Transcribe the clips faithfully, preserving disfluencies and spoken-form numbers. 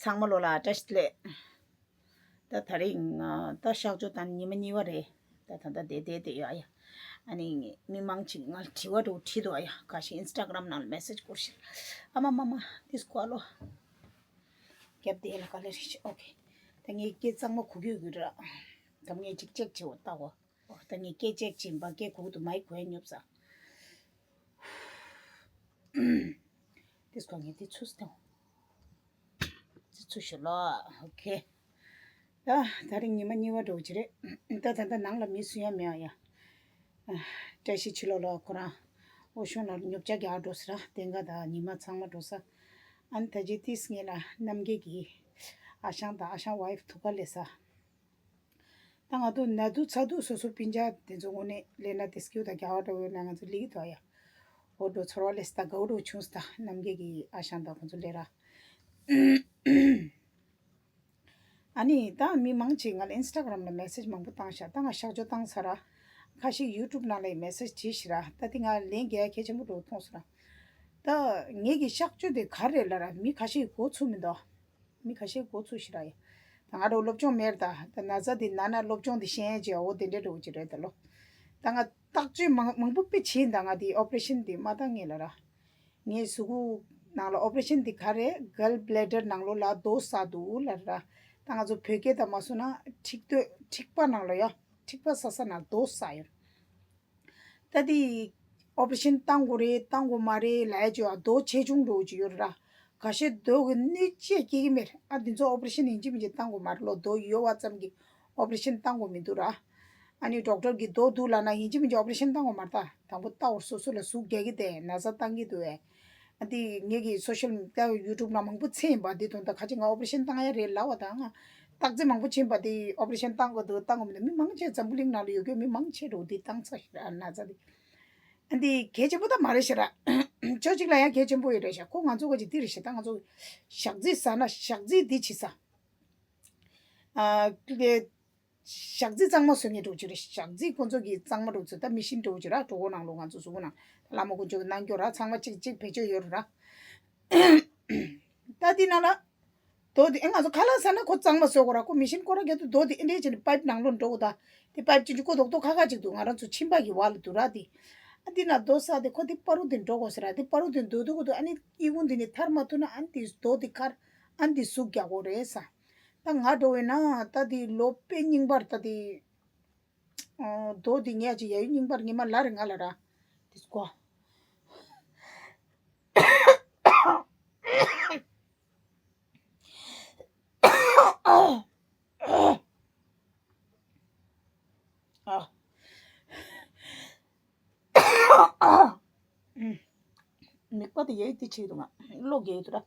ཚང་མ་ལོ་ལ་བཀྲ་ཤིས་བདེ་ལེགས། ད་ད་རིང་ཨ་ད་གཤག་བཅོས་བཏང་ཉི་མ་གཉིས་པ་རེད། ད་ད་ལྟ་བསྡད་བསྡད་བསྡད་ཡོད་ཨ་ཡ། ཨ་ནི་མི་མང་ཅིག་ང་ལ་དྲི་བ་འདྲ་བོ་དྲིས་འདུག་ཨ་ཡ། ཁ་ཤས་ཨིན་སི་ཊ་གྷ་རམ་ནང་ལ་མེ་སེ་ཇི་བསྐུར་ཤག་ཨ་མ་མ་མ་ཏིས་ཀོ་ཨ་ལོ། རྒྱབ་བསྡད་ལ་ག་ལེ་རེད་ཤག་ཨོ་ཁེ། ད་ངས་སྐད་གཙང་མ་གོ་གི་ཡོད་གི་ར། ད་ངས་ཅིག་ཅེག་བྱེད་འོ་ལྟ་འོ། ཨོ་ད་ངས་སྐད་ཅེག་བྱེད་པ་སྐད་གོ་གི་འདུག་མའི་གོ་ཡ་ཉོབ་ས། ཏིས་ཀོ་ངས་འདི་ཚུར་སྟེང་། ཙི་ཙུ་ཞུ་ལོ། ཨོ་ཁེ། ད་ད་རིང་ཉི་མ་གཉིས་པ་འདྲ་བོ་ཅིག་རེད། ད་ད་ལྟ་ནང་ལ་མི་སུ་ཡང་མེད་ཨ་ཡ། ཨ། བཀྲ་ཤིས་ཕྱི་ལོགས་ལ་ཁོ་རང་། འོ་གཞོན་ནུ་ལ་ཉོ་ཆ་རྒྱག་འགྲོ་ས་ར་བསྟན་ཁ་ད་ཉི་མ་ཚང་མ་འགྲོ་ས། ཨ་ནི་ད་ཅི་ཏིས་ངེད་ལ་རྣམ་རྒྱལ་གྱི་ཨ་ཞང་དང་ཨ་ཞང་ཝའི་ཕི་ཐུག་ག་ལས་ས། ད་ང་ཚོ་ན་དུ་ཚ་དུ་སོ་སོ་སྤུན་ཀྱག་དེ་ཚོ་དངོས་གནས་སླེབས་ན་དེ་སྐྱིད་དང་རྒྱ་བ་འདྲ་བོ་ཡོད་ན་ང་ཚོ་ལིག་ཏོ་ཡ། འོ་འགྲོ་ཚོར་བ་ལས་ད་དགའ་བོ་འགྲོ་བྱུང་སྟ་རྣམ་རྒྱལ་གྱི་ཨ་ཞང་དང་ཁོང་ཚོ་སླེབས་ར། ཨ་ནི་ད་མི་མང་ཆེ་ང་ལ་ཨིན་སི་ཊ་གྷ་རམ་ལ་མེ་སེ་ཇི་མང་པོ་བཏང་ཤག་ད་ང་གཤག་བཅོས་བཏང་ཚར་ར། ཁ་ཤས་ཡུ་ཊུབ་ནང་ལ་མེ་སེ་ཇི་བྲིས་ཤག་ར། ད་དེ་ང་ལན་རྒྱག་གལ་ཆེན་པོ་འགྲོ་མཐོང་སོང་ར། ད་ངེད་ཀྱི་གཤག་བཅོས་དེ་ག་རེ་ལ་ར་མི་ཁ་ཤས་གོ་ཚུགས་མི་འདུག་མི་ཁ་ཤས་གོ་ཚུགས་ཤི་ར་ཡ། ད་ང་རང་སློབ་སྦྱོང་མེད་ད། ད་ན་ཚ་འདི་ན་ན་སློབ་སྦྱོང་འདི་ཤེས་ཡས་ཅེས་འོ་དེ་འདྲས་འགྲོ་གི་རེད་ད་ལོ། ད་ང་བརྟག་དཔྱད་མང་མང་པོ་དཔེ་བྱས་ད་ང་འདི་ཨོ་པ་རེ་ཤན་འདི་མ་བཏང་ངེས་ལ་ར། ངའི་གཟུགས་པོ་ནང་ལ་ཨོ་པ་རེ་ཤན་འདི་ག་རེ་གལ་བྷི་ལེ་ཌར་ནང་ལོགས་ལ་རྡོ་ཟ་འདུག་ལ་ར། ད་ང་ཚོ་བོད་སྐད་ད་མ་སོང་ན་མཁྲིས་སྟོད་མཁྲིས་པ་ནང་ལ་ཡ་མཁྲིས་པ་ཟ་ས་ན་རྡོ་ཟ་ཡོད། ད་དེ་ཨོ་པ་རེ་ཤན་བཏང་དགོས་རེད་བཏང་དགོས་མ་རེད་ལབ་ཡ་ཅིག་ཡོད་ཨ། རྡོ་ཆེ་ཆུང་འགྲོ་གི་ཅིག་ཡོད་རེད་ར། ཁ་ཤས་རྡོ་གི་གནོད་བྱེད་སྐྱེ་གི་མེད་རེད་ཨ། དེ་ཚོ་ཨོ་པ་རེ་ཤན་ཡིན་གཅིག་མིན་གཅིག་བཏང་དགོས་མ་རེད་ལོ། རྡོ་ཡོད་པ་ཙམ་གྱིས་ཨོ་པ་རེ་ཤན་བཏང་དགོས་མི་འདུག་ར། ཨ་ནི་ཌོག་ཊར་གྱིས་རྡོ་འདུག་ལབ་ན་ཡིན་གཅིག་མིན་གཅིག་ཨོ་པ་རེ་ཤན་བཏང་དགོས་མ་རེད་ད། དང་པོ་ལྟ་བར་སོ་སོ་ལ་ཟུག་རྒྱག་གི་དེ་ན་ཚ་བཏང་གི་འདུག་ཨེ། ཨ་དེ་ངེད་ཀྱི་སོ་ཤལ་མི་ཌི་ཡ་ཡུ་ཊུབ་ནང་མང་པོ་འཚོལ་ཡིན་པ་དེ་དོན་དག་ཁ་ཅིག་ང་ཨོ་པ་རེ་ཤན་བཏང་ཡ་རེད་ལབ་པ་དང་ང་། བརྟག་དཔྱད་མང་པོ་ཕྱིན་པ་དེ་ཨོ་པ་རེ་ཤན་བཏང་དགོས་འདུག་བཏང་དགོས་མི་འདུག་མི་མང་ཆེ་འཛམ་བུ་གླིང་ནང་ལ་ཡོད་མཁན་མི་མང་ཆེ་འགྲོ་འདི་བཏང་ཚར་ཤག་ར་ན་ཚ་འདི། ཨ་འདི་གལ་ཆེན་པོ་ད་མ་རེད་ཤག་ར། ཕྱོགས་གཅིག་ལ་ཡང་གལ་ཆེན་པོ་ཡོད་རེད་ཤག་ཁོ་ང་ཚོ་ག་ཅིག་འདི་རེད་ཤག་ད་ང་ཚོ་ཞག་རྩི་ཟ་ན་ཞག་རྩི་འདི་བྱེད་ས། ཨ་ཀི་ལེ། ཞག་རྩི་གཙང་མ་བཟོ་མཁན་འགྲོ་གི་རེད། ཞག་རྩི་ཁོ་ཚོ་གི་གཙང་མ་འགྲོ་ཚོད་ད་མི་ཤིན་འགྲོ་གི་ར་གྲོད་ཁོག་ནང་ལོགས་ང་ཚོ་གཟུགས་པོ་ནང་བླ་མ་དཀོན་མཆོག་གི་གནང་སྐྱོར་ར་ཚང་མ་གཅིག་གཅིག་བེད་སྤྱོད་ཡོད་རེད་ར། ད་འདི་ནང་ལ། རྡོ་འདི་ཨེ་ང་ཚོ་ཁ་ལག་ཟ་ན་ཁོ་གཙང་མ་བཟོ་དགོས་ར་ཁོ་མི་ཤིན་ཁོ་ར་རྒྱབ་ཏུ་རྡོ་འདི་ཨེ་འདྲས་བྱས་ནས་པའིབ་ནང་ལོགས་འགྲོ་དགོས་ད། དེ་པའིབ་ཅིག་ཅིག་ཁོ་རྡོག་རྡོག་ཁ་ཁ་ཅིག་འདུག་ང་རང་ཚོ་མཆིན་པ་གི་བར་ལ་འདུག་ར་དེ། ཨ་འདི་ན་རྡོ་ཟ་དེ་ཁོ་འདི་པ་རུ་འདི་འགྲོ་དགོས་ཟེར་ར་དེ་པ་རུ་འདི་འདུག་འདུག་འདུག་ཨ་ནི་ཨི་ཁུང་འདི་ནི་ཐར་མ་ཐུབ་ན་ཨ་ནི་འདི་རྡོ་འདི་ཁར་ཨ་ནི་འདི་ཟུག་རྒྱག་དགོས་རེད་ས། ད་ང་འགྲོ་བས་ན་ད་དེ་ལོ་དཔེ་རྙིང་པར་ད་དེ། ཨོ། རྡོ་འདི་ངས་ཅི་ཡ་ཡུ་རྙིང་པར་ཉི་མ་ལ་རེ་ང་ལ་ར། དེ་སྐོ། ཨ། མིག་པ་དེ་ཡ་ཡུ་དེ་ཆེ་འདུག་ང་། གློག་རྒྱག་ཡུ་དུ་ར།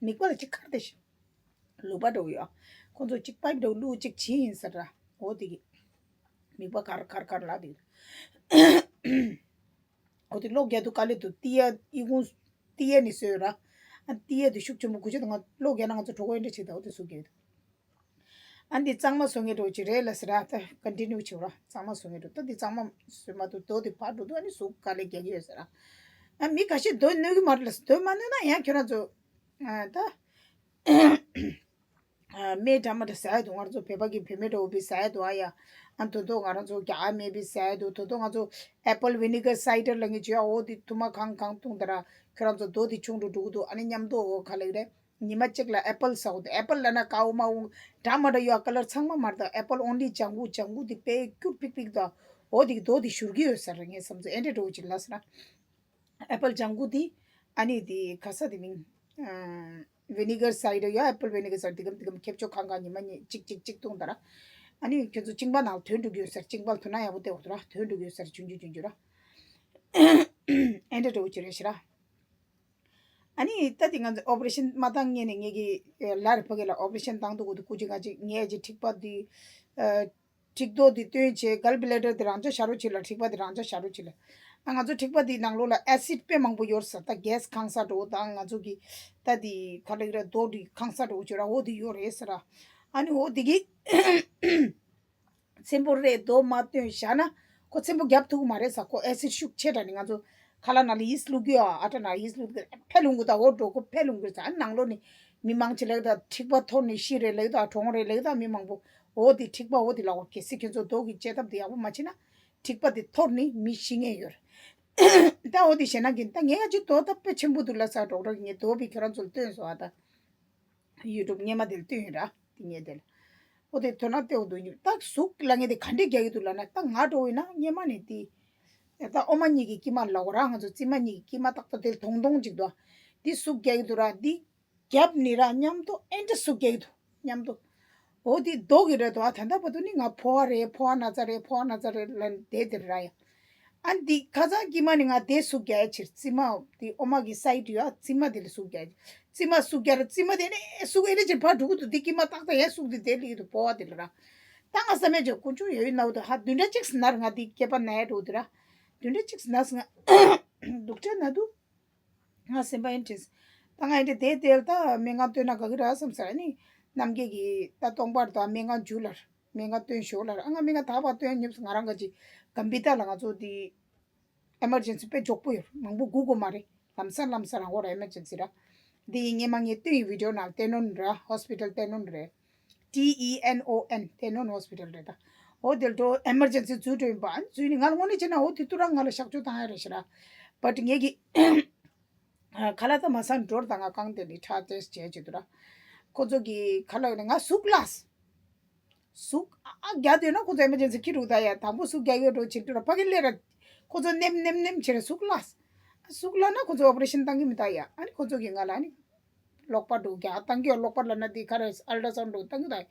མིག་པ་ལ་གཅིག་ཁར་ཏེ་ཞིག་ལུག་པ་འདྲ་བོ་ཡོད། ཁོང་ཚོ་གཅིག་པའིབ་འདྲ་བོ་བླུགས་གཅིག་བྱིན་ཡིན་ཟེར་ར། འོ་དེ་གི་མིག་པ་གར་གར་གར་ལ་དེ། འོ་དེ་གློག་རྒྱག་དུས་དཀའ་ལས་འདུག་ཏི་ཡ་ཨི་ཁུང་ཏི་ཡ་ནི་བཟོས་ར། ཨ་ཏི་ཡ་དེ་ཤུགས་ཆེན་པོ་དགོས་ཆེད་དུ་ང་གློག་རྒྱག་ན་ང་ཚོ་གྲོད་ཁོག་ཨེ་འདྲ་བྱེད་ད་འོ་དེ་བཟོ་གི་ཡོད། ཨ་འདི་གཙང་མ་བཟོ་ངེས་འགྲོ་ཅིག་རེད་ལ་ཟེར་ཨ་ད་ཀོན་ཊི་ནིའུ་བྱེད་ར་གཙང་མ་བཟོ་ངེས་འགྲོ་ད་འདི་གཙང་མ་བཟོས་མ་ཐུབ་རྡོ་འདི་ཕར་འགྲོ་འདུག་ཨ་ནི་ཟུག་དཀའ་ལས་རྒྱག་གི་ཡོད་ཟེར་ཨ། ཨ་མི་ཁ་ཤས་རྡོ་གནོད་གི་མ་རེད་ལ་རྡོ་མ་གནོད་ན་ཡང་ཁྱོད་རང་ཚོ་ཨ་ད་ཨ་སྨན་འདྲ་མ་འདྲ་ཟ་ཡ་འདུག་ང་རང་ཚོ་བོད་པ་གི་བུད་མེད་འདྲ་བོ་བི་ཟ་ཡ་འདུག་ཨ་ཡ། ཨ་དོ་དོ་ང་རང་ཚོ་རྒྱ་ཨ་མེ་བི་ཟ་ཡ་འདུག་དོ་དོ་ང་ཚོ་ཨེ་པལ་ཝི་ནི་གར་སའི་ཌར་ལ་ངེས་བྱོས་ཨ་འོ་འདི་ཐུ་མ་གང་གང་འཐུང་ད་ར་ཁྱོད་རང་ཚོ་རྡོ་འདི་ཆུང་འགྲོ་འགྲོ་གི་འདུག་ཨ་ནི་མཉམ་དུ་འོ་ག་ལེ་རེད། ཉི་མ་གཅིག་ལ་ཨེ་པལ་ཟ་དགོས་འདུག་ཨེ་པལ་ལབ་ན་ཀའོ་མའོ་འདྲ་མ་འདྲ་ཡོད་ཀ་ལར་ཚང་མ་མ་རེད་ད། ཨེ་པལ་ཨོན་ལི་ལྗང་གུ་ལྗང་གུ་འདི་དཔེ་སྐྱུར་ཕིག་ཕིག་ད། འོ་འདི་གི་རྡོ་འདི་བཞུར་གི་ཡོད་ཟེར་ངས་བསམ་ཚུལ་ཨེ་འདྲ་འགྲོ་ཅིག་ལ་ཟེར་ན། ཨེ་པལ་ལྗང་གུ་འདི་ཨ་ནི་འདི་ག་ས་འདི་མིང་། ཝི་ནི་གར་སའི་ཌར་ཡོད་ཨེ་པལ་ཝི་ནི་གར་སའི་ཌར་འདི་གམ་འདི་གམ་ཁེབས་ཆོག་ཁང་ཁང་ཉི་མ་གཉིས་གཅིག་གཅིག་གཅིག་བཏུང་ད་ར། ཨ་ནི་ཁྱོད་ཚོ་གཅིན་པ་ནང་ཐོན་འགྲོ་གི་ཡོད་ཟེར་གཅིན་པ་ཐོན་ན་ཡག་པོ་བལྟས་འོ་ད་ར་ཐོན་འགྲོ་གི་ཡོད་ཟེར་ཆུང་ཆུང་ཆུང་ཆུང་ར། ཨེ་འདྲ་འགྲོ་ཅིག་རེད་ཤི་ར། ཨ་ནི་ད་དེ་ང་ཚོ་ཨོ་པ་རེ་ཤན་མ་བཏང་སྔོན་ནས་ངེད་ཀྱི་ལར་ཕ་གི་ལ་ཨོ་པ་རེ་ཤན་བཏང་འདུག་གོ་དུ་སྐུ་མཁྱེན་ང་ཅིག་ངས་ཅིག་མཁྲིག་པ་འདི་མཁྲིག་རྡོག་འདི་བཏོན་བྱས་གལ་བྷི་ལེ་ཌར་འདི་རང་ཅག་བཞག་རོགས་བྱེད་ལ་མཁྲིག་པ་འདི་རང་ཅག་བཞག་རོགས་བྱེད་ལ། ཨ་ང་ཚོ་མཁྲིག་པ་འདི་ནང་ལོགས་ལ་ཨེ་སིད་དཔེ་མང་པོ་ཡོད་ཟེར་ད་གེ་སི་ཁང་ས་འགྲོ་དང་ང་ཚོ་གི་ད་འདི་ག་རེ་རེད་རྡོ་འདི་ཁང་ས་འགྲོ་བྱེད་ར་འོ་འདི་ཡོད་རེད་ཟེར་ར། ཨ་ནི་འོ་འདི་གི་ཚེམ་པོ་རེ་རྡོ་མ་བཏོན་བཞག་ན་ཁོ་ཚེམ་པོ་རྒྱབ་ཐུབ་ཀྱི་མ་རེད་ས། ཁོ་ཨེ་སིད་ཤུགས་ཆེ་དྲགས་ནི་ང་ཚོ་ ཁ་ལག་ནང་ལ་ཡིས་བླུག་གི་ཡོད། ཨ་ཊ་ནང་ཡིས་བླུག་གི་ཕེ་ལུང་གི་ད་འོ་འགྲོ་གོ་ཕེ་ལུང་གི་ཙ་ནང་ལོ་ནི་མི་མང་ཆེ་ལེགས་ད་ཐིགས་པ་ཐོར་ནི་ཤི་རེ་ལེགས་ད་གྲོང་རེ་ལེགས་ད་མི་མང་པོ་འོ་དེ་ཐིགས་པ་འོ་དེ་ལ་འོ་གལ་སྲིད་ཁྱེད་ཚོ་དོག་གི་བཅད་ཐབས་དེ་ཡག་པོ་མ་བྱེད་ན་ཐིགས་པ་དེ་ཐོར་ནི་མི་ཤི་ངེས་ཡོད། ད་འོ་དེ་ཞེ་ན་གིན་ད་ངས་ང་ཅི་དོ་ད་དཔེ་ཆེན་པོ་འདུག་ལ་ས་གྲོགས་གྲོགས་ངས་དོ་བི་ཁྱེད་རང་ཚོ་ལ་སྟོན་སོང་ཨ་ད། ཡུ་ཊུབ་སྔས་མ་དེ་ལ་བཏོན་ཡོད་ར། དེ་ངས་དེ་ལ། ཨོ་དེ་དོ་ན་ལྟེ་འོ་འདུག་ཉུ་ད་གཟུགས་ལ་ངས་དེ་ག་འདྲས་རྒྱག་གི་འདུག་ལབ་ན་ད་ང་འགྲོ་ཡིན་ན་སྔས་མ་ནས་དེ། ད་ཨོ་མ་གཉིས་ཀྱི་དཀྱིལ་མ་ལ་འོ་ར་ང་ཚོ་རྩིབ་མ་གཉིས་ཀྱི་དཀྱིལ་མ་ཏག་ཏག་དེ་ལ་དོང་དོང་ཅིག་འདུག་དེ་གཟུགས་རྒྱག་གི་འདུག་ར་དེ། རྒྱབ་ནི་ར་མཉམ་དུ་ཨེ་འདྲ་གཟུགས་རྒྱག་གི་འདུག་མཉམ་དུ། ཨོ་དེ་རྡོ་གི་ར་འདུག་ཨ་ད་ལྟ་བར་དུ་ནི་ང་ཕོ་བ་རེད་ཕོ་བ་ན་ཚ་རེད་ཕོ་བ་ན་ཚ་རེད་ལབ་བསྡད་དེ་ར་ཡ། ཨ་འདི་ཁ་སང་དཀྱིལ་མ་ནི་ང་དེ་གཟུགས་རྒྱག་ཡ་ཕྱིར་རྩིབ་མ་དེ་ཨོ་མ་གི་སའི་ཌི་ཡོད་ཨ་རྩིབ་མ་དེ་ལ་གཟུགས་རྒྱག་ཡ། རྩིབ་མ་གཟུགས་རྒྱག་ར་རྩིབ་མ་དེ་ནས་གཟུགས་ཨེ་རེ་ཕྱིར་ཕར་འགྲོ་གི་འདུག་དེ་དཀྱིལ་མ་ཏག་ཏག་ཡ་གཟུགས་དེ་དེ་ལི་གི་འདུག་ཕོ་བ་དེ་ལ་ར། ད་ང་བསམ་ཡ་ཅིག་དཀོན་མཆོག་ཡོད་ཡོད་ན་འོ་དེ་ཧ་བདུན་ཕྲག་གཅིག་ནར་ང་དེ་སྐེད་པ་ན་ཡ་འགྲོ་དེ་ར། བདུན་ཕྲག་གཅིག་ནར་ང་སྡུག་ཅག་ན་འདུག་ང་སེམས་པ་ཨེ་འདྲས། ད་ང་ཨེ་འདྲས་དེ་དེ་ལ་ད་སྨན་ཁང་སྟོན་ན་ག་གི་ར་བསམ་ས་ནི། རྣམ་རྒྱལ་གྱི་ད་སྟོང་པར་ད་སྨན་ཁང་འཇུ་ལར། སྨན་ཁང་སྟོན་ཞོར་ལར་ཨ་ང་སྨན་ཁང་ད་བར་སྟོན་ཉོབ་སོང་ང་རང་ག་ཅི། གམ་པི་ཏ་ལ་ང་ཚོ་དེ། ཨེ་མར་ཇེན་སི་དཔེ་མགྱོགས་པོ་ཡོད་མང་པོ་སྒུག་དགོས་མ་རེད། ལམ་སང་ལམ་སང་རང་འོ་ར་ཨེ་མར་ཇེན་སི་ར། དེ་ཡིན་ངས་མ་ངས་སྟོན་ཡི་བི་ཌི་ཡོ་ནང་ཏེ་ནོན་ར་ཧོ་སི་པི་ཊལ་ཏེ་ནོན་རེད། ཊི་ཨི་ཨེན་ཨོ་ཨེན་ཏེ་ནོན་ཧོ་སི་པི་ཊལ་རེད་ད། འོ་དེ་ལ་འགྲོ་ཨེ་མར་ཇེན་སི་འཛུལ་འགྲོ་ཡིན་པ་ཨ་ནི་འཛུལ་ནི་ང་ལ་དངོས་གནས་བྱས་ན་འོ་དེ་ཏུ་ར་ང་ལ་གཤག་བཅོས་བཏང་ཡ་རེད་ཤི་ར། བཊ་ངས་ཀྱི་ཁ་ལག་ད་མ་སང་འགྲོར་ད་ང་རྐང་དེ་ནི་ཁྲག་ཊེ་སི་བྱས་བྱེད་དུ་ར། ཁོ་ཚོ་གི་ཁ་ལག་ནི་ང་ཟུག་ལ། ཟུག་ཨ་རྒྱག་འདོད་ན་ཁོ་ཚོ་ཨེ་མར་ཇེན་སི་ཁྱི་རུ་ད་ཡ་དང་པོ་ཟུག་རྒྱག་ཡོད་འགྲོ་བྱེད་དུ་ར་ཕ་གི་ལས་ར། ཁོ་ཚོ་ནེམ་ནེམ་ནེམ་བྱེད་ར་ཟུག་ལ། ཟུག་ལ་ན་ཁོ་ཚོ་ཨོ་པ་རེ་ཤན་བཏང་གི་མི་ད་ཡ་ཨ་ནི་ཁོ་ཚོ་གི་ང་ལ་ཨ་ནི། གློག་པ་འགྲོ་རྒྱག་བཏང་གི་ཡོད་གློག་པ་ལ་ན་དེ་ག་རེ་ཨལ་ཏྲ་སའུན་འགྲོ་བཏང་གི་ད།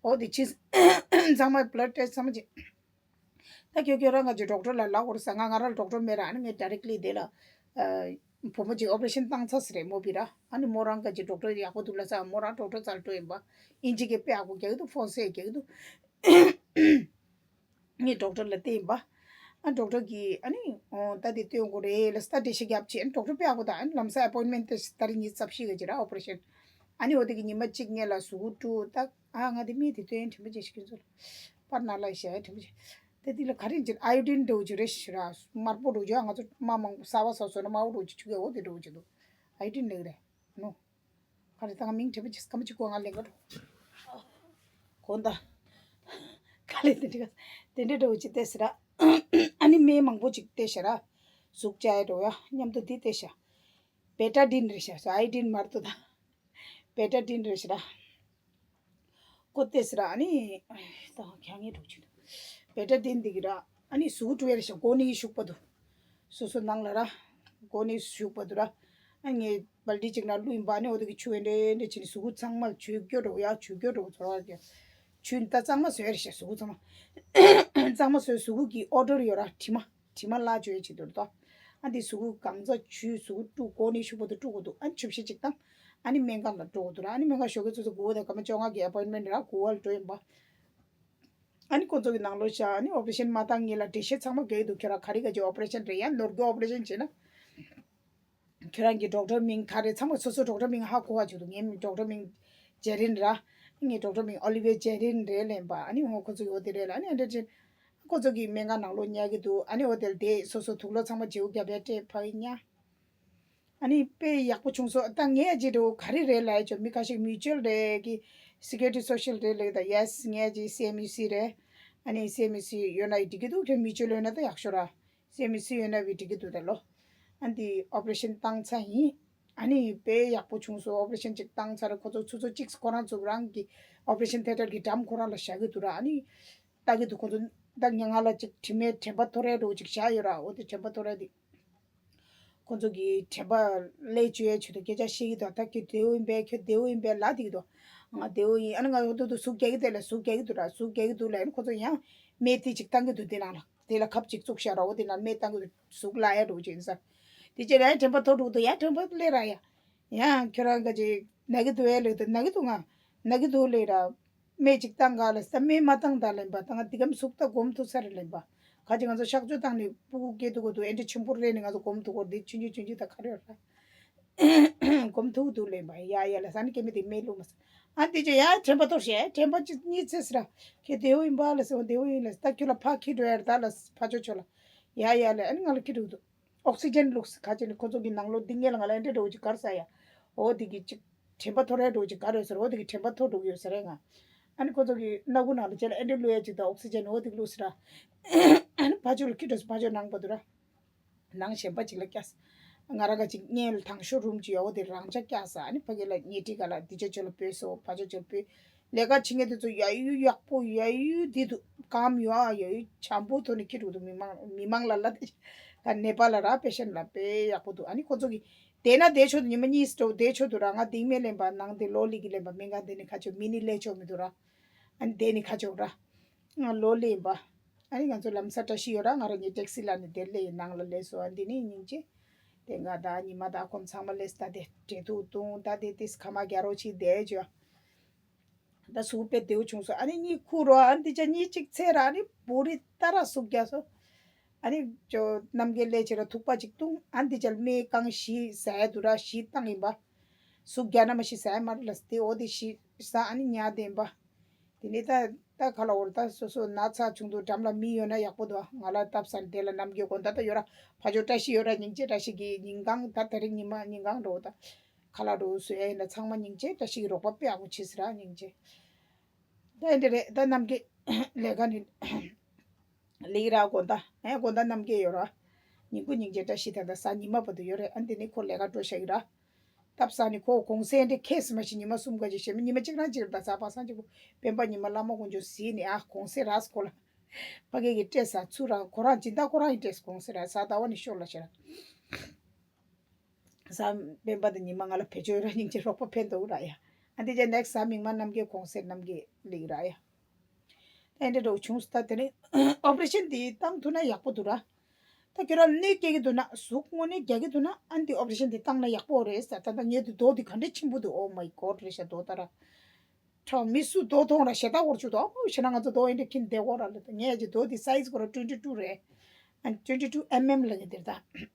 འོ་དེ་ཕྱིས་ཚང་མ་བླ་ཌི་ཊེ་སི་ཚང་མ་བྱེད། ད་ཁྱོད་ཁྱོད་རང་ང་ཅི་ཌོག་ཊར་ལ་ལབ་དགོས་རེད་ས་ང་ང་རང་ཌོག་ཊར་མེད་ར་ཨ་ནི་ངས་ཌའི་རེག་ལི་དེ་ལ། བུ་མོ་ཅིག་ཨོ་པ་རེ་ཤན་བཏང་ཚར་ཟེར་རེད་མོ་བི་ར་ཨ་ནི་མོ་རང་ང་ཅི་ཌོག་ཊར་ཡག་པོ་འདུག་ལ་ས་མོ་རང་ཌོག་ཊར་ཚར་འགྲོ་ཡིན་པ། ཨིན་ཇི་གི་དཔེ་ཡག་པོ་རྒྱག་གི་འདུག་ཧྥོན་སེ་རྒྱག་གི་འདུག་ངས་ཌོག་ཊར་ལ་བལྟས་ཡིན་པ། ཨ་ཌོག་ཊར་གིས་ཨ་ནི་ཨོ་ད་དེ་སྟོན་དགོས་རེད་ལ་ས་ད་འགྲེལ་བཤད་རྒྱབ་ཆེ་ཨ་ནི་ཌོག་ཊར་དཔེ་ཡག་པོ་དང་ཨ་ནི་ལམ་སང་ཨེ་པོ་ཡིན་མེན་ཊི་ཏེ་ཏ་རིག་ཉི་ཤུ་རྩ་བཞི་ག་ཅི་ར་ཨོ་པ་རེ་ཤན། ཨ་ནི་འོ་དེ་གི་ཉི་མ་གཅིག་སྔོན་ལ་གཟུགས་པོ་བཀྲུ་ད་ཨ་ང་དེ་མིག་དེ་སྟོན་དྲན་པ་བརྗེད་ཤི་ཁྱོད་ཚོ་ལ། པར་ན་ལ་ཞེ་དྲན་པ་བརྗེད། དེ་དེ་ལ་ག་རེ་ཡིན་ཅིག་ཨའི་ཡོ་ཌིན་འདྲ་བོ་ཅིག་རེད་ཤི་ར་དམར་པོ་འདྲ་བོ་ཅིག་ང་ཚོ་དམར་མང་པོ་གསར་པ་གསར་བཟོས་ན་དམར་པོ་འདྲ་བོ་ཅིག་བྱུག་གི་འོ་དེ་འདྲ་བོ་ཅིག་འདུག་ཨའི་ཡོ་ཌིན་ལེགས་རེད་ནོ། ག་རེ་ད་ང་མིང་དྲན་པ་ཅིག་སྐར་མ་གཅིག་གོ་ང་ལེན་ག་འགྲོ། གོ་ད། ག་ལེ་དེ་འདྲ་དེ་འདྲ་འདྲ་བོ་ཅིག་བལྟས་ཟེར་ར། ཨ་ནི་སྨན་མང་པོ་ཅིག་བལྟས་ཤག་ར། ཟུག་བཅག་ཡ་འགྲོ་ཡ་མཉམ་དུ་འདི་བལྟས་ཤག་བེ་ཊ་ཌིན་རེད་ཤག་ཨའི་ཡོ་ཌིན་མ་གཏོགས་ད། བེ་ཊ་ཌིན་རེད་ཤག་ར། ཀོ་བལྟས་ཟེར་ར་ཨ་ནི། ད་ཁྱང་ངེ་འགྲོ་ཅིག་འདུག་བེ་ཊ་ཌིན་འདི་གི་ར། ཨ་ནི་ཟུག་བཀྲུ་ཡ་རེད་ཤག་མགོ་ནི་ཤུག་པ་འདུག་སོ་སོ་ནང་ལ་ར། མགོ་ནི་ཤུག་པ་འདུག་ར། ཨ་ངས་བལ་ཏི་ཅིག་ནང་བླུགས་ཡིན་པ་ཨ་ནི་འོ་དེ་གི་ཆུ་ཨེ་འདྲ་ཨེ་འདྲ་བྱས་ནས་གཟུགས་པོ་ཚང་མ་བཅོས་སྐྱོ་འགྲོ་ཡ་བཅོས་སྐྱོ་འགྲོ་ཚོར་བ་སྐྱེ། ཆུ་ད་གཙང་མ་བཟོས་རེད་ཤག་གཟུགས་པོ་ཚང་མ། གཙང་མ་བཟོས་གཟུགས་པོ་གི་ཨོ་ཌར་ཡོད་ར་དྲི་མ། དྲི་མ་ལ་བཅོས་བྱེད་དུ་རེད་དོ། ཨ་འདི་གཟུགས་པོ་གང་ཚ་ཆུ་གཟུགས་པོ་བཀྲུ་མགོ་ནི་ཤུག་པ་དུ་བཀྲུ་དགོས་འདུག་ཨ་ཆུ་བཤལ་ཅིག་བཏང་། ཨ་ནི་སྨན་ཁང་ལ་འགྲོ་དགོས་འདུག་ར་ཨ་ནི་སྨན་ཁང་ཞོགས་ཀས་ཚོ་ཚོ་དགུ་པ་དང་སྐར་མ་བཅོ་ལྔ་གི་ཨེ་པོ་ཡིན་མེན་ཊི་ར་དགུ་པ་ལ་འགྲོ་ཡིན་པ། ཨ་ནི་ཁོ་ཚོ་གི་ནང་ལོགས་ཤག་ཨ་ནི་ཨོ་པ་རེ་ཤན་མ་བཏང་ངེས་ལ་འགྲེལ་བཤད་ཚང་མ་རྒྱག་གི་འདུག་ཁྱོད་རང་ག་རེ་ག་ཅིག་ཨོ་པ་རེ་ཤན་བྱེད་ན། ཁྱོད་རང་གི་ཌོག་ཊར་མིང་ག་རེ་ཚང་མ་སོ་སོ་ཌོག་ཊར་མིང་ཧ་གོ་བ་བྱེད་འདུག་ངའི་མིང་ཌོག་ཊར་མིང་ཇེ་རིན་ར། ངའི་ཌོག་ཊར་མིང་ཨོ་ལི་ཝེ་ཇེ་རིན་རེད་ལབ་པ་ཨ་ནི་ཧོ་ཁོ་ཚོ་གི་འོ་དེ་རེད་ལ་ཨ་ནི་ཨ་འདྲ་ཅན། ཁོ་ཚོ་གི་སྨན་ཁང་ནང་ལོགས་ཉལ་གི་འདུག་ཨ་ནི་འོ་དེ་ལ་དེ་སོ་སོ་དུག་ལོག་ཚང་མ་བརྗེ་པོ་རྒྱབ་པའི་སྤྲད་ཕ་གི་ཉ། ཨ་ནི་དཔེ་ཡག་པོ་བྱུང་སོང་ད་ངས་ཅི་འདྲ་བོ་ག་རེ་རེད་ལབ་ཡ་ཅོ་མི་ཁ་ཤས་མིའུ་ཅུལ་རེད་གི་སི་ཀུ་རི་ཊི་སོ་ཤལ་རེད་ལབ་ད་ཡེ་སི་ངས་ཅི་སི་ཨེམ་ཡུ་སི་རེད། ཨ་ནི་སི་ཨེམ་ཡུ་སི་ཡོད་ན་ཡི་འགྲིག་གི་འདུག་ཁྱོད་མིའུ་ཅུལ་ཡོད་ན་ད་ཡག་ཤོས་ར། སི་ཨེམ་ཡུ་སི་ཡོད་ན་བི་འགྲིག་གི་འདུག་ད་ལོ། ཨ་འདི་ཨོ་པ་རེ་ཤན་བཏང་ཚར་ཡིན། ཨ་ནི་དཔེ་ཡག་པོ་བྱུང་སོང་ཨོ་པ་རེ་ཤན་ཅིག་བཏང་ཚར་ཁོ་ཚོ་ཚུར་ཚུར་གཅིག་ཁོ་རང་ཚོ་རང་གི་ཨོ་པ་རེ་ཤན་ཐེ་ཊར་གི་འགྲམ་ཁོ་རང་ལ་བཞག་གི་འདུག་ར་ཨ་ནི། ལྟ་གི་འདུག་ཁོ་ཚོ་ད་ང་ལ་ཅིག་དྲི་མའི་དྲན་པ་ཐོར་ཡ་འདྲ་བོ་ཅིག་བཞག་ཡོད་ར་འོ་དེ་དྲན་པ་ཐོར་ཡ་དེ། ཁོ་ཚོ་གི་དྲན་པ་ལས་བཅོས་ཡ་ཆེད་དུ་སྐད་ཆ་བཤད་ཀྱི་འདུག་ད་ཁྱོད་བདེ་བོ་ཡིན་པས་ཁྱོད་བདེ་བོ་ཡིན་པས་ལབ་བསྡད་ཀྱི་འདུག་ང་བདེ་བོ་ཡིན་ཨ་ནི་ང་འོ་དུ་དུ་ཟུག་རྒྱག་གི་དེ་ལ་ཟུག་རྒྱག་གི་འདུག་ར་ཟུག་རྒྱག་གི་འདུག་ལབ་ཨ་ནི་ཁོ་ཚོ་ཡང་སྨན་དེ་ཅིག་བཏང་གི་འདུག་དེ་ནང་ལ་དེ་ལ་ཁབ་ཅིག་བཙུགས་བཞག་ར་འོ་དེ་ནང་སྨན་བཏང་གི་འདུག་ཟུག་ལ་ཡ་འདྲ་བོ་ཅིག་ཡིན་ས། དེ་ཅིག་ལ་ཡ་དྲན་པ་ཐོར་འདུག་ད་ཡ་དྲན་པ་སླེབས་ར་ཡ། ཡང་ཁྱོད་རང་ག་ཅིག་ན་གི་འདུག་ཨེ་ལེ་འདུག་ན་གི་འདུག་ང་ན་གི་འདུག་ལེ་ར། སྨན་ཅིག་བཏང་ག་ལ་ས་སྨན་མ་བཏང་ད་ལེན་པ་ད་ང་འདི་གམ་ཟུག་ད་སྒོམ་ཐུབ་ས་རེད་ལེན་པ། ག་ཅིག་ང་ཚོ་གཤག་བཅོས་བཏང་ནས་སྤུ་གུ་སྐྱེ་ཐུབ་གོ་འདུག་ཨེ་འདྲ་ཆེན་པོ་རེད་ནས་ང་ཚོ་སྒོམ་ཐུབ་གོ་འདི་ཆུང་ཆུང་ཆུང་ཆུང་ད་ག་རེ་ར། སྒོམ་ཐུབ་འདུག་ལེན་པ་ཡ་ཡ་ལ་ས་ནི་སྐྱེ་མེད་དེ་སྨན་བླུགས་མ་ས། ཨ་འདི་ཅི་ཡ་དྲན་པ་གཏོར་ཤེས་དྲན་པ་ཅི་གཉིད་སད་ས་ར། ཁྱེད་བདེ་བོ་ཡིན་པ་ལ་ཟེར་བ་བདེ་བོ་ཡིན་ལ་ད་ཁྱོད་ལ་ཕ་ཁྱི་འགྲོ་ཡ་ར་ད་ལ་ཕ་ཆོ་ཆོ་ལ། ཡ་ཡ་ལ་ཨ་ནི་ང་ལ་ཁྱི་འགྲོ་འདུག་ཨོག་སི་ཇན་བླུགས་ཁ་ཅིག་ནི་ཁོ་ཚོ་གི་ནང་ལོགས་འདི་ངེད་ལ་ང་ལ་ཨེ་འདྲ་འགྲོ་གི་ཅིག་གར་ས་ཡ། འོ་འདི་གི་ཅིག་དྲན་པ་ཐོར་ཡ་འགྲོ་གི་ཅིག་གར་ཡོད་ཟེར། འོ་འདི་གི་དྲན་པ་ཐོར་འགྲོ་གི་ཡོད་ཟེར་རེད་ང་། ཨ་ནི་ཁོ་ཚོ་གི་སྣ་ཁུག་ནང་ལ་ཅེ་ལ་ཨེ་འདྲ་བླུགས་ཡ་ཅིག་དང་ཨོག་སི་ཇན་འོ་འདི་བླུགས་ཟེར་ར། ཨ་ནི་ཕ་ཇོ་ལ་ཁྱི་འགྲོ་སོང་། ཕ་ཇོ་ནང་པ་འདུག་ར། ནང་གཞན་པ་ཅིག་ལ་བསྐྱལ་སོང་། ང་རང་ག་ཅིག་སྔོན་ལ་དང་ཤོས་རུམ་ཅིག་ཡོད། འོ་དེ་རང་འཇགས་བསྐྱལ་སོང་། ཨ་ནི་ཕ་གི་ལ་ཉེ་འཁྲིས་ག་ལ་འདི་ཅོ་ཅོ་ལ་བོས་སོང་། ཕ་ཅོ་ཅོ་ལ་བོས། ལས་ཀ་བྱེད་མཁན་དེ་ཚོ་ཡ་ཡུ་ཡག་པོ་ཡ་ཡུ་འདི་འདུག་གམ་ཡོ་ཨ་ཡ་ཡུ་བྱམས་པོ་ཐོག་ནས་ཁྱི་འགྲོ་འདུག་མི་མང་མི་མང་ལ་ལ་དེ་ག་ནེ་པ་ལ་ར་པེ་ཤན་ལ་དཔེ་ཡག་པོ་འདུག་ཨ་ནི་ཁོ་ཚོ་གི་དེ་ན་དེ་ཆོ་འདུག་ཉི་མ་གཉིས་སྤྲོ་དེ་ཆོ་འདུག་ར། ང་དིང་མེ་ལེན་པ་ནང་དེ་ལོ་ལི་གི་ལེན་པ་མི་འགའ་དེ་ནི་ཁ་ཆོ་མི་ནི་ལས་ཆོ་མི་འདུག་ར། ཨ་ནི་དེ་ནི་ཁ་ཆོ་ར། ང་ལོ་ལེན་པ། ཨ་ནི་ང་ཚོ་ལམ་སང་བཀྲ་ཤིས་ཡོད་ར། ང་རང་ཉིད་ཊེག་སི་ལ་ནི་དེར་སླེབས་ཡིན། ནང་ལ་སླེབས་སོང་། ཨ་འདི་ནི་སྙིང་རྗེ། དེ་ང་ད་ཉི་མ་ད་ཁོང་ཚང་མ་སླེབས་ད་དེ་འབྲེལ་གཏུག་བཏང་ད་དེ་ཏིས་ཁ་མ་རྒྱ་རོ་ཅིག་བསྡད་བྱོས། ད་གཟུགས་དཔེ་བདེ་བོ་བྱུང་སོང་། ཨ་ནི་གཉིད་ཁུག་རོགས། ཨ་འདི་ཅག་གཉིད་གཅིག་ཚེ་ར་ཨ་ནི་བུ་རི་ཏ་ར་གཟུགས་རྒྱག་སོང་། ཨ་ནི་ཅོ་རྣམ་རྒྱལ་སླེབས་བྱས་ར་ཐུག་པ་ཅིག་བཏུང་། ཨ་འདི་ཅག་སྨན་རྐང་བཞི་ཟ་ཡ་འདུག་ར། བཞི་བཏང་ཡིན་པ། གཟུགས་རྒྱག་ན་མ་ཤི་ཟ་ཡ་མ་རེད་ལ་དེ་འོ་དེ་བཞི་ཟ། ཨ་ནི་ཉལ་བསྡད་ཡིན་པ། དེ་ནས་ད་ད་ག་ལ་འོར་ད་སོ་སོ་ན་ཚ་བྱུང་འདུག་འགྲམ་ལ་མི་ཡོད་ན་ཡག་པོ་འདུག་ང་ལ་སྟབས་ཟ་ནས་དེ་ལ་རྣམ་རྒྱལ་དགོན་ད་ད་ཡོད་ར། ཕ་ཇོ་བཀྲ་ཤིས་ཡོད་ར། སྙིང་རྗེ་བཀྲ་ཤིས་ཀྱི་ཉིན་གང་ད་དེ་རིང་ཉི་མ་ཉིན་གང་འགྲོ་ད། ཁ་ལག་འགྲོ་བཟོ་ཡ་ཡིན་ན་ཚང་མ་སྙིང་རྗེ་བཀྲ་ཤིས་ཀྱི་རོགས་པ་དཔེ་ཡག་པོ་བྱེད་ཟེར་ར་སྙིང་རྗེ། ད་ཡིན་དེ་རེད། ད་རྣམ་རྒྱལ་ལས་ཀ་ནི་ལིག་ར་དགོན་ད་ཨེ་དགོན་ད་རྣམ་རྒྱལ་ཡོད་ར། སྙིང་པོ་སྙིང་རྗེ་བཀྲ་ཤིས་ད་ད་གཟའ་ཉི་མ་བར་དུ་ཡོད་རེད། ཨ་འདི་ནི་ཁོ་ལས་ཀ་འགྲོ་ཤག་ཡིན་ར། སྟབས་ཟ་ནི་ཁོ་གུང་སེང་འདི་ཁེས་མ་ཤི་ཉི་མ་གསུམ་ག་ཅིག་ཤེས་མི་ཉི་མ་གཅིག་རང་གཅིག་ར། ད་གཟའ་པ་སངས་གཅིག་པོ་སྤེན་པ་ཉི་མ་བླ་མ་དཀོན་མཆོག་གཟིགས་ནི་ཨ་གུང་སེང་ར་སྐོར་ལ་ཕ་གི་གི་སྤྲད་ས་ཚུར་ར་ཁོ་རང་སྦྱིན་བདག་ཁོ་རང་ཡི་སྤྲད་གུང་སེང་ར་གཟའ་ཟླ་བ་ནི་ཤོར་ལ་ཤི་ར། གཟའ་སྤེན་པ་དང་ཉི་མ་ང་ལ་བེད་སྤྱོད་ར་སྙིང་རྗེ་རོགས་པ་ཕན་ཐོགས་ར་ཡ། ཨ་འདི་ཅག་ནེག་སི་གཟའ་མིག་དམར་རྣམ་རྒྱལ་གུང་སེང་རྣམ་རྒྱལ་ལིག་ར་ཡ། ད་འདྲ་འགྲོ་བྱུང་སོང་། ད་དེ་ནས་ཨོ་པ་རེ་ཤན་འདི་བཏང་ཐུབ་ན་ཡག་པོ་འདུག་ར། ད་ཁྱོད་རང་གནོད་སྐྱེལ་གྱི་འདུག་ན་གཟུགས་དངོས་གནས་རྒྱག་གི་འདུག་ན་ཨ་འདི་ཨོ་པ་རེ་ཤན་འདི་བཏང་ན་ཡག་པོ་རེད་ཟེར། ད་ད་ངས་འདི་རྡོ་འདི་ག་འདྲ་ཆེན་པོ་འདུག Oh my God རེད་ཤག་རྡོ་ད་ར། ཁྲ་མི་སུ་རྡོ་མཐོང་ར་ཞེ་ད་འོར་བཅུག་འདུག་ཨོ་ཞེ་ན་ང་ཚོ་རྡོ་ཨེ་འདྲ་ཁྱིམ་བསྡད་འོར་ར་ལ། ད་ངས་ཀྱི་རྡོ་འདི་སའི་ཛི་ཁོ་ར་twenty two རེད། ཨ་twenty two mm ལ་ངས་འདིར་ད།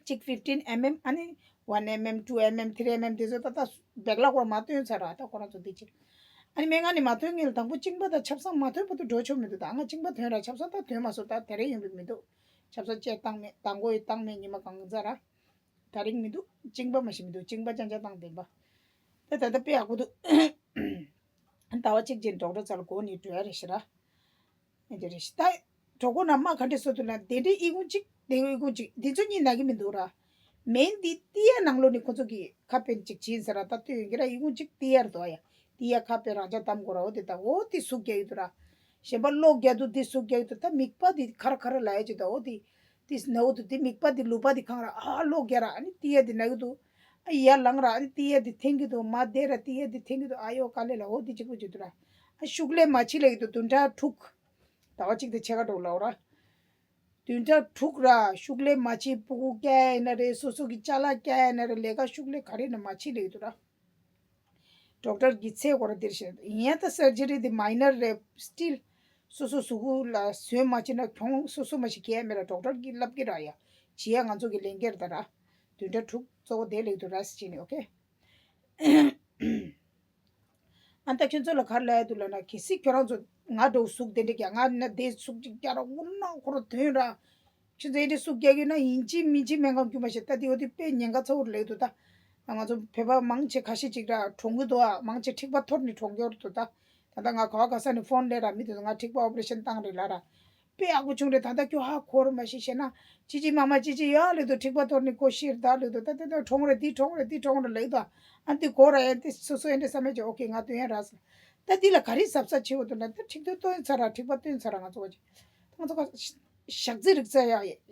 གཅིག་fifteen mm ཨ་ནི་one mm two mm three mm དེ་ཚོ་ད་ལྟ་བེག་ལ་སྐོར་མ་ཐོན་ཚར་ར། ད་ཁོ་རང་ཚོ་འདི་ཅིག་ཨ་ནི་མེ་ང་ནི་མ་ཐོན་ངེས་ལ་དང་པོ་གཅིན་པ་དང་ཆབ་གསང་མ་ཐོན་བར་དུ་འགྲོ་ཆོག་མི་འདུག་ད་ང་གཅིན་པ་ཐོན་ར་ཆབ་གསང་ད་ཐོན་མ་སོང་། ད་དེ་རིང་ཡོང་གི་མི་འདུག་ཆབ་གསང་བཅད་བཏང་མེད། མདང་དགོང་ཡི་བཏང་མེད། ཉི་མ་གང་ཚར་ར། དེ་རིང་མི་འདུག་གཅིན་པ་མ་ཤི་མི་འདུག་གཅིན་པ་ཅང་ཅང་བཏང་བསྡད་པ། ད་ད་ལྟ་དཔེ་ཡག་པོ་འདུག་ཟླ་བ་གཅིག་རྗེས་ཌོག་ཊར་རྩ་ལ་གོ་ནི་འགྲོ་ཡ་རེད་ཤི་ར། ཨེ་འདྲ་རེད་ཤི། ད་གྲོད་ཁོག་ནང་རྨ་ག་འདྲས་སོ་ཐུབ་ན་དེ་འདྲའི་ཨི་ཁུང་གཅིག་དེ་ཨི་ཁུང་གཅིག་འདི་ཚོ་གཉིས་ན་གི་མི་འདུག་ར། མེན་འདི་ཏི་ཡ་ནང་ལོགས་ནི་ཁོ་ཚོ་གི་ཁ་པན་གཅིག་བྱིན་ཟེར་ར། ད་ལྟོས་ཡོང་གི་ར། ཨི་ཁུང་གཅིག་ཏི་ཡར་འདུག་ཡ། ཏི་ཡ་ཁ་པན་རང་ཅག་གཏམ་དགོས་ར། འོ་དེ་ད་འོ་དེ་ཟུག་རྒྱག་གི་འདུག་ར། གཞན་པ་གློག་རྒྱག་དུས་དེ་ཟུག་རྒྱག་གི་འདུག་ད་མིད་པ་འདི་ཁ་ར་ཁ་ར་ལ་ཡ་ཅིག་ད་འོ་དེ་དེ་ན་འོ་དེ་དེ་མིད་པ་འདི་ལུས་པ་འདི་གང་ར་ཨ་གློག་རྒྱག་ར། ཨ་ནི་ཏི་ཡ་འདི་ན་གི་འདུག་ཨ་ཡར་ལངས་ར། ཨ་ནི་ཏི་ཡ་འདི་འཐེན་གི་འདུག་མར་བསྡད་ར་ཏི་ཡ་འདི་འཐེན་གི་འདུག་ཨ་ཡོ་དཀའ་ལས་ལ། འོ་དེ་གཅིག་པོ་ཅིག་འདུག་ར། ཨ་ཤུགས་ལས་མ་བྱེད་ལ་ཡི་འདུག་བདུན་ཕྲག་དྲུག་ཟླ་བ་གཅིག་དང་ཕྱེད་ཀ་འགྲོ་ལབ་ར། བདུན་ཕྲག་དྲུག་ར་ཤུགས་ལས་མ་བྱེད། སྤུ་གུ་བསྐྱལ་ཡིན་ན་རེད། སོ་སོ་གི་ཅ་ལག་བསྐྱལ་ཡིན་ན་རེད། ལས་ཀ་ཤུགས་ལས་ག་རེ་ཡིན་ན་མ་བྱེད་ལབ་ཀྱི་འདུག་ར། ཌོག་ཊར་གྱིས་ཚེ་སྐོར་འདིར་བཤད་ཡིན་ཡ། ད་སར་ཇི་རི་འདི་མའི་ནར་རེད། སི་ཊིལ་སོ་སོ་གཟུགས་པོ་ལ་ཟོན་མ་བྱེད་ན་གྱོང་སོ་སོ་མ་ཞིག་གས་མེད་ར། ཌོག་ཊར་གྱིས་ལབ་ཀྱི་ར་ཡ། བྱེད་ཡ་ང་ཚོ་གི་ལས་འགན་རེད་ད་ར། བདུན་ཕྲག་དྲུག་གཙོ་བོ་དེ་ལབ་ཀྱི་འདུག་ར་སི་ཅི་ནི། ཨོ་ཁེ། ཨ་ད་ཁྱོད་ཚོ་ལ་ག་རེ་ལབ་ཡ་འདུག་ལབ་ན། གལ་སྲིད་ཁྱོད་རང་ཚོ་ང་འདྲ་བོ་ཟུག་དེ་འདྲ་རྒྱག་ང་ན་དེ་ཟུག་ཅིག་རྒྱག་ར་འུར་ན་ཁོ་ར་དོན་ར། ཁྱོད་ཚོ་ཨེ་འདྲ་ཟུག་རྒྱག་གི་ན་ཡིན་གཅིག་མིན་གཅིག་སྨན་ཁང་རྒྱུ་མ་ཤེས། ད་དེ་འོ་དེ་དཔེ་ཉེན་ཁ་ཚ་བོ་རེད་ལབ་འདུག་ད་ང་ཚོ་བོད་པ་མང་ཆེ་ཁ་ཤས་ཅིག་ར་གྲོངས་གི་འདུག་ཨ་མང་ཆེ་འཁྲིག་པ་ཐོར་ནས་གྲོངས་ཀྱི་ཡོད་རེད་འདུག་ད་ད་ལྟ་ང་ག་བ་ག་ས་ནས་ཕོན་སླེབས་ར། མི་དེ་ཚོ་ང་འཁྲིག་པ་ཨོ་པ་རེ་ཤན་བཏང་རེད་ལབ་ར། དཔེ་ཡག་པོ་བྱུང་རེད། ད་ལྟ་ཁྱོད་ཧ་གོ་ར་མ་ཤེས་ཤེ་ན། ཅི་ཅི་མ་མ་ཅི་ཅི་ཡ་ལེ་དུ་འཁྲིག་པ་གཏོར་ནི་ཁོ་ཤེར་ད་ལེ་དུ་ད་ད་ད་གྲོང་རེ་འདི་གྲོང་རེ་འདི་གྲོང་རེ་ལེ་དུ། ཨ་འདི་གོ་ར་ཡ་འདི་སོ་སོ་ཡ་འདི་བསམ་མེད་ཅི། ཨོ་ཁེ་ང་དོན་ཡ་ར་ས། ད་འདི་ལ་ག་རེ་གཟབ་གཟབ་བྱེད་འོ་དུ་ན་ད་འཁྲིག་དུ་བཏོན་ཚར་ར་འཁྲིག་པ་བཏོན་ཚར་ར་ང་ཚོ་ག་ཅི། ད་ང་ཚོ་ག་ཞག་རྩི་རིག་ཚ་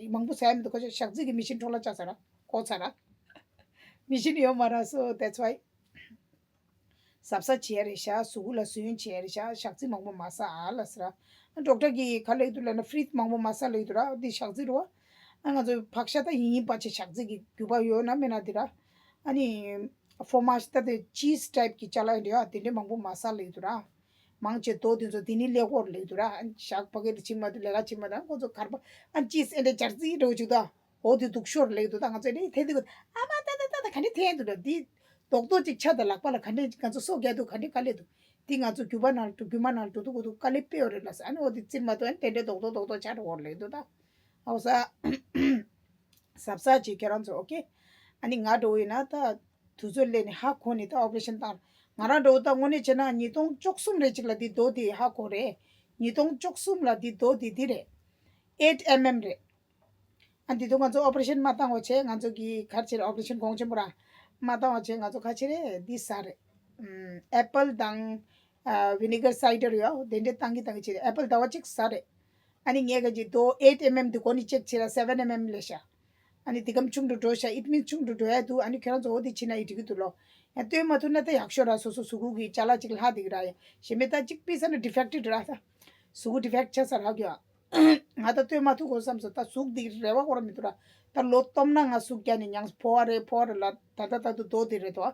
ཡ་མང་པོ་ཟ་ཡ་མི་འདུག་ཁོ་ཅི་ཞག་རྩི་གི་མི་ཤིན་འཕྲོ་ལ་བཅག་ཚར་ར་གོ་ཚར་ར། མི་ཤིན་ཡོད་མ་ར་སོ་that's why། གཟབ་གཟབ་བྱེད་ཡ་རེད་ཤག་གཟུགས་པོ་ལ་ཟོན་བྱེད་ཡ་རེད་ཤག་ཞག་རྩི་མང་པོ་མ་ཟ་ཨ་ལ་ཟེར་ར། ཌོག་ཊར་གྱིས་ག་ལབ་ཀྱི་འདུག་ལབ་ན་ཕི་རིད་མང་པོ་མ་ཟ་ལབ་ཀྱི་འདུག་ར། འདི་ཞག་རྩི་རེད་བ། ཨ་ང་ཚོ་ཕག་ཤ་ད་ཡིན་ཡིན་པ་ཆེ་ཞག་རྩི་གི་རྒྱུ་པ་ཡོད་ན་མེད་ན་འདི་ར། ཨ་ནི་ཧྥོ་མཱ་ཤི་ད་དེ་ཅིས་ཊའིབ་གི་ཅ་ལག་འདི་ཡ་དེ་འདྲས་མང་པོ་མ་ཟ་ལབ་ཀྱི་འདུག་ར། མང་ཆེ་རྡོ་དེ་ཚོ་དེ་ནི་ཀླད་ཀོར་ལབ་ཀྱི་འདུག་ར། ཨ་ཞག་ཕ་གི་དེ་ཕྱིན་མ་འདུག་ལས་ཀ་ཕྱིན་མ་འདུག་ཁོ་ཚོ་གར་པ་ཨ་ཅིས་ཨེ་འདྲས་སྦྱར་རྩི་འགྲོ་ཅིག་ད། འོ་དེ་སྡུག་ཤོར་ལེགས་འདུག་ད་ང་ཚོ་ནི་འཐེན་དུས་ཨ་མ་ད་ད་ད་ད་ག་ནི་འཐེན་འདུག་ད་འདི་རྡོག་རྡོག་ཅིག་ཆ་དང་ལག་པ་ལ་ག་ནི་ང་ཚོ་སོ་རྒྱག་དུས་ག་ནི་དཀའ་ལས་འདུག་འདི་ང་ཚོ་རྒྱུ་མ་ནང་རྒྱུ་མ་ནང་འགྲོ་དུས་གོ་དུས་དཀའ་ལས་དཔེ་ཡོད་རེད་ལ་ཟེར། ཨ་ནི་འོ་དེ་རྩིར་མ་གཏོགས་ཨ་ནི་དེ་འདྲའི་རྡོག་རྡོག་རྡོག་རྡོག་ཆ་འགྲོ་འོར་ལེགས་འདུག་ད་ཨོ་ས། གཟབ་གཟབ་བྱེད་ཁྱེད་རང་ཚོ། ཨོ་ཁེ། ཨ་ནི་ང་འགྲོ་ཡིན་ན་ད་དུས་ཚོད་སླེབས་ནས་ཧ་གོ་ནས་ད་ཨོ་པ་རེ་ཤན་བཏང་། ང་རང་འགྲོ་ད་དངོས་གནས་བྱས་ན་ཉིས་སྟོང་བཅུ་གསུམ་རེ་གཅིག་ལ་འདི་རྡོ་འདི་ཧ་གོ་རེད། ཉིས་སྟོང་བཅུ་གསུམ་ལ་འདི་རྡོ་འདི་འདི་རེད། ཨེཊ་ཨེམ་ཨེམ་རེད། ཨ་འདི་དུས་ང་ཚོ་ཨོ་པ་རེ་ཤན་མ་བཏང་བ་བྱས། ང་ཚོ་གི་ག་རེ་བྱས་རེད། ཨོ་པ་རེ་ཤན་གོང་ཆེན་པོ་ར་མ་བཏང་བ་བྱས། ང་ཚོ་ག་རེ་བྱས་རེད། འདི་ཟ་རེད། ཨེ་པལ་དང་ཨ་ཝི་ནི་གར་སའི་ཌར་ཡོད། དེ་འདྲས་བཏང་གི་བཏང་གི་བྱས་རེད། ཨེ་པལ་ཟླ་བ་གཅིག་ཟ་རེད། ཨ་ནི་ངས་ག་ཅིག་རྡོ་ཨེཊ་ཨེམ་ཨེམ་འདི་གོ་ནི་ཅེག་བྱས་ར་སེ་བན་ཨེམ་ཨེམ་ལས་ཤ། ཨ་ནི་འདི་གམ་ཆུང་དུ་འགྲོ་ཤ། ཨིཊ་མིན་ཆུང་དུ་འགྲོ་ཡ་འདུག་ཨ་ནི་ཁྱོད་རང་ཚོ་འོ་འདི་བྱེད་ན་ཡི་འགྲིག་གི་འདུག་ལོ། ཡང་སྟོན་མ་ཐུབ་ན་ད་ཡག་ཤོས་ར། སོ་སོ་གཟུགས་པོ་གི་ཅ་ལག་ཅིག་ལྷག་འདི་གི་ར་ཡ། གཞན་མི་ད་གཅིག་པི་ས་ན་ཌི་ཕེག་ཊེཌ་ར་ད། གཟུགས་པོ་ཌི་ཕེག་ཊི་ཆགས་ས་རག་གི་ཡ། ང་ད་སྟོན་མ་ཐུབ་གོ་བསམ་སོང་། ད་གཟུགས་འདི་རེ་བ་ཁོ་ར་མི་འདུག་ར། ད་ལོ་སྟོང་ན་ང་གཟུགས་རྒྱ་ནས་མྱངས་ཕོ་བ་རེད། ཕོ་བ་རེད་ལ་ད་ད་ད་དུ་རྡོ་འདི་རེད་དོ།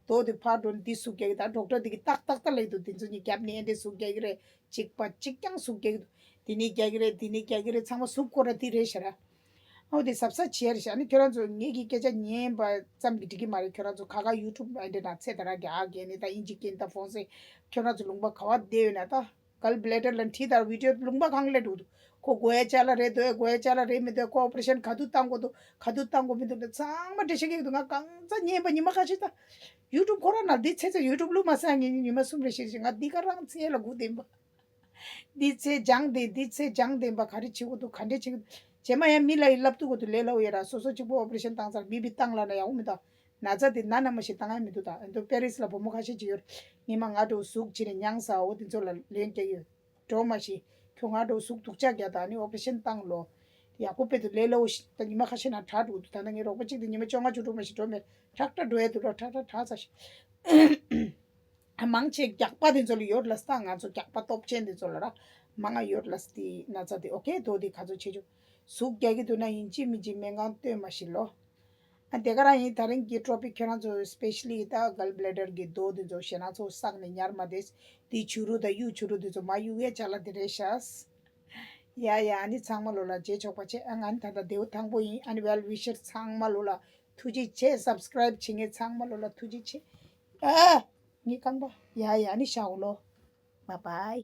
རྡོ་འདི་ཕར་འགྲོ་ནས་འདི་གཟུགས་རྒྱག་གི། ད་ཌོག་ཊར་འདི་གི་ཏག་ཏག་ཏག་ལབ་འདུག་འདི་ཚོ་གཉིས་རྒྱབ་ནས་ཨེ་འདྲས་གཟུགས་རྒྱག་གི་རེད། གཅིག་པ་གཅིག་རྐྱང་གཟུགས་རྒྱག་གི་འདུག་འདི་ནས་རྒྱག་གི་རེད། འདི་ནས་རྒྱག་གི་རེད། ཚང་མ་གཟུགས་ཁོ་ར་འདི་རེད་ཤག་ར། ཨོ་འདི་གཟབ་གཟབ་བྱས་རེད་ཤག་ཨ་ནི་ཁྱོད་རང་ཚོ་ངེད་ཀྱི་སྐད་ཆ་ཉན་པ་ཙམ་གྱིས་འགྲིག་གི་མ་རེད། ཁྱོད་རང་ཚོ་ཁ་ཁ་ཡུ་ཊུབ་ཨེ་འདྲས་ནང་ཚེ་ད་ར་རྒྱག་གི་ནི་ད་ཨིན་ཇི་སྐད་ད་ཧྥོན་སེ། ཁྱོད་རང་ཚོ་ལུང་པ་ག་བ་བསྡད་ཡོད་ན་ད། གལ་བྷི་ལེ་ཌར་ལ་འཁྲིད་དང་བི་ཌི་ཡོ་ལུང་པ་གང་སླེབས་འདུག་ཁོ་དགོས་ཡ་ཅ་ལག་རེད་འདུག་དགོས་ཡ་ཅ་ལག་རེད་མི་འདུག་ཁོ་ཨོ་པ་རེ་ཤན་ག་དུས་བཏང་དགོས་འདུག་ག་དུས་བཏང་དགོས་མི་འདུག་ད་ཚང་མ་འགྲེལ་བཤད་སྐྱོན་གྱི་འདུག་ང་གང་ཚ་ཉན་པ་ཉི་མ་ཁ་ཤས་ད། ཡུ་ཊུབ་ཁོ་རང་ན་འདི་ཚེ་ཚེ་ཡུ་ཊུབ་བླུགས་མ་སང་ངས་ཉི་མ་གསུམ་རེ་བཞི་རེ་ང་འདི་ག་རང་ཚེ་ལ་སྒུག་བསྡད་པ། འདི་ཚེ་སྦྱངས་ཏེ་འདི་ཚེ་སྦྱངས་བསྡད་པ་ག་རེ་བྱེད་དགོས་འདུག་ག་འདྲས་བྱེད་དགོས་འདུག་རྗེས་མ་ཡང་མི་ལ་ཡི་ལབ་ཐུབ་དགོས་འདུག་ལས་སླ་བོ་ཡོད་ར། སོ་སོ་གཅིག་པོ་ཨོ་པ་རེ་ཤན་བཏང་ཚར་མི་བི་བཏང་ལ་ན་ཡག་པོ་མི་འདུག་ན་ཚ་དེ་ན་ན་མ་ཞིག་བཏང་ཡ་མི་འདུག་ད་ཨ་ནི་པེ་རི་སི་ལ་བུ་མོ་ཁ་ཤས་ཅིག་ཡོད། ཉི་མ་ང་འགྲོ་གཟུགས་བྱས་ནས་མྱངས་ས་འོ་དེ་ཚོ་ལ་ལན་རྒྱག་ཡོད། འགྲོ་མ་ཤེས། ཁྱོད་ང་འགྲོ་གཟུགས་སྡུག་ཅག་རྒྱག་ད་ནི་ཨོ་པ་རེ་ཤན་བཏང་ལོ། ཡག་པོ་དཔེ་འདུག་ལས་སླ་བོ་ཞིག་ད་ཉི་མ་ཁ་ཤས་ན་དྲག་འགྲོ་གི་འདུག་ད་ནི་ངའི་རོགས་པ་གཅིག་དེ་ཉི་མ་བཅོ་ལྔ་བཅུ་དྲུག་མ་ཞིག་འགྲོ་མེད། ཁྲག་ཁྲག་འགྲོ་ཡ་འདུག་ལོ། ཁྲག་ཁྲག་དྲག་ཚ་ཞིག་ཨ་མང་ཆེ་རྒྱགས་པ་དེ་ཚོ་ལ་ཡོད་ལ་སྟངས་ང་ཚོ་རྒྱགས་པ་སྟོབས་ཆེན་དེ་ཚོ་ལ་ར་མང་ང་ཡོད་ལ་སྟི་ན་ཚ་དེ་ཨོ་ཁེ་དོ་དེ་ག་ཚོད་ཆེ་ཆུ་གཟུགས་རྒྱག་གི་འདུག་ན་ཡིན་གཅིག་མིན་གཅིག་སྨན་ཁང་སྟོན་མ་ཤེས་ལོ། ཨ་དེ་ག་རང་ཡིན། ད་རིང་གི་ཊོ་པིག་ཁྱོད་རང་ཚོ་སི་པེ་ཤ་ལི་ད་གལ་བྷི་ལེ་ཌར་གི་རྡོ་དེ་ཚོ་ཞེ་ན་ཚོ་བསགས་ནས་ཉར་མ་དེ་དེ་བྱུ་རུ་ད་གཡུ་བྱུ་རུ་དེ་ཚོ་མ་གཡུག་ཡས་ཅ་ལག་དེ་རེད་ཤག་ཡ་ཡ་ཨ་ནི་ཚང་མ་ལོ་ལ་རྗེས་ཆོག་པ་བྱེད། ཨ་ང་ནི་ད་ལྟ་དེའུ་ཐང་པོ་ཡིན། ཨ་ནི་ཝེལ་ཝི་ཤར་ཚང་མ་ལོ་ལ་ཐུགས་རྗེ་ཆེ། སབ་སི་ཀ་རེབ་བྱེད་མཁན་ཚང་མ་ལོ་ལ་ཐུགས་རྗེ་ཆེ། ཨ་ངའི་རྐང་པ་ཡ་ཡ་ཨ་ནི་ཤག་ལོ། Bye bye.